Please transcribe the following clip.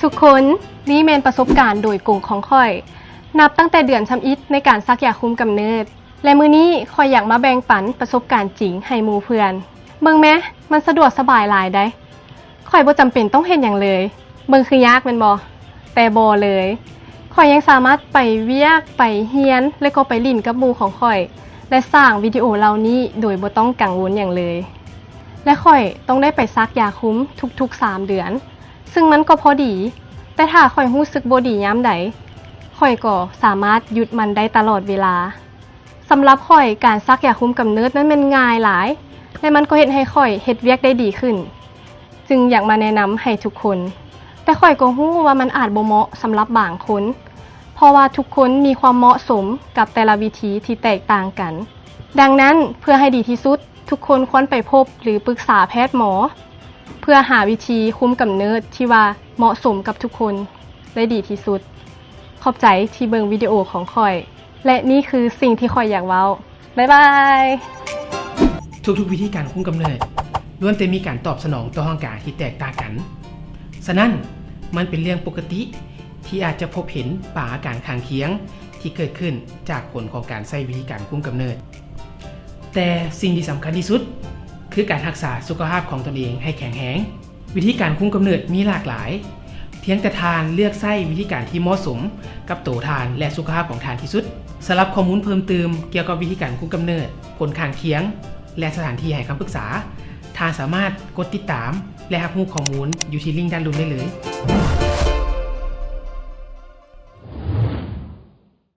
ທຸກຄົນ, ນີ້ແມ່ນປະສົບການໂດຍກົງຂອງຂ້ອຍ, ນັບຕັ້ງແຕ່ເດືອນທຳອິດໃນການສັກຢາຄຸມກຳເນີດ ແລະ ມື້ນີ້ຂ້ອຍຢາກມາແບ່ງປັນປະສົບການຈິງໃຫ້ໝູ່ເພື່ອນ. ເບິ່ງແມ, ມັນສະດວກສະບາຍຫຼາຍໃດ໋. ຂ້ອຍບໍ່ຈຳເປັນຕ້ອງເຮັດຫຍັງເລີຍ. ເບິ່ງຄືຍາກແມ່ນບໍ່? ແຕ່ບໍ່ເລີຍ. ຂ້ອຍຍັງສາມາດໄປວຽກ, ໄປຮຽນ ແລະ ກໍໄປຫຼິ້ນກັບໝູ່ຂອງຂ້ອຍ ແລະ ສ້າງວິດີໂອເຫຼົ່ານີ້ໂດຍບໍ່ຕ້ອງກັງວົນຫຍັງເລີຍ. ແລະ ຂ້ອຍຕ້ອງໄດ້ໄປສັກຢາຄຸມທຸກໆສາມເດືອນ, ຊຶ່ງມັນກໍພໍດີ, ແຕ່ຖ້າຂ້ອຍຮູ້ສຶກບໍ່ດີຍາມໃດ, ຂ້ອຍກໍສາມາດຢຸດມັນໄດ້ຕະຫຼອດເວລາ. ສຳລັບຂ້ອຍ, ການສັກຢາຄຸມກຳເນີດນັ້ນແມ່ນງ່າຍຫຼາຍ ແລະ ມັນກໍເຮັດໃຫ້ຂ້ອຍເຮັດວຽກໄດ້ດີຂຶ້ນ, ຈຶ່ງຢາກມາແນະນຳໃຫ້ທຸກຄົນ. ແຕ່ຂ້ອຍກໍຮູ້ວ່າມັນອາດບໍ່ເໝາະສຳລັບບາງຄົນ, ເພາະວ່າທຸກຄົນມີຄວາມເໝາະສົມກັບແຕ່ລະວິທີທີ່ແຕກຕ່າງກັນ. ດັ່ງນັ້ນ, ເພື່ອໃຫ້ດີທີ່ສຸດ, ທຸກຄົນຄວນໄປພົບ ຫຼື ປຶກສາແພດໝໍ ເພື່ອຫາວິທີຄຸມກຳເນີດທີ່ວ່າເໝາະສົມກັບທຸກຄົນໄດ້ດີທີ່ສຸດ. ຂອບໃຈທີ່ເບິ່ງວິດີໂອຂອງຂ້ອຍ ແລະ ນີ້ຄືສິ່ງທີ່ຂ້ອຍຢາກເວົ້າ. ບາຍບາຍ. ທຸກໆວິທີການຄຸມກຳເນີດລ້ວນແຕ່ມີການຕອບສະໜອງຕໍ່ຮ່າງກາຍທີ່ແຕກຕ່າງກັນ. ສະນັ້ນ, ມັນເປັນເລື່ອງປົກກະຕິທີ່ອາດຈະພົບເຫັນບາງອາການຂ້າງຄຽງທີ່ເກີດຂຶ້ນຈາກຜົນຂອງການໃຊ້ວິທີການຄຸມກຳເນີດ. ແຕ່ສິ່ງທີ່ສຳຄັນທີ່ສຸດ ຄືການຮັກສາສຸຂະພາບຂອງຕົນເອງໃຫ້ແຂງແຮງ. ວິທີການຄຸມກຳເນີດມີຫຼາກຫຼາຍ, ພຽງແຕ່ທ່ານເລືອກໃຊ້ວິທີການທີ່ເໝາະສົມກັບໂຕທ່ານ ແລະ ສຸຂະພາບຂອງທ່ານທີ່ສຸດ. ສຳລັບຂໍ້ມູນເພີ່ມຕື່ມກ່ຽວກັບວິທີການຄຸມກຳເນີດ, ຜົນຂ້າງຄຽງ ແລະ ສະຖານທີ່ໃຫ້ຄຳປຶກສາ, ທ່ານສາມາດກົດຕິດຕາມ ແລະ ຮັບຮູ້ຂໍ້ມູນຢູ່ທີ່ລິ້ງດ້ານລຸ່ມໄດ້ເລີຍ.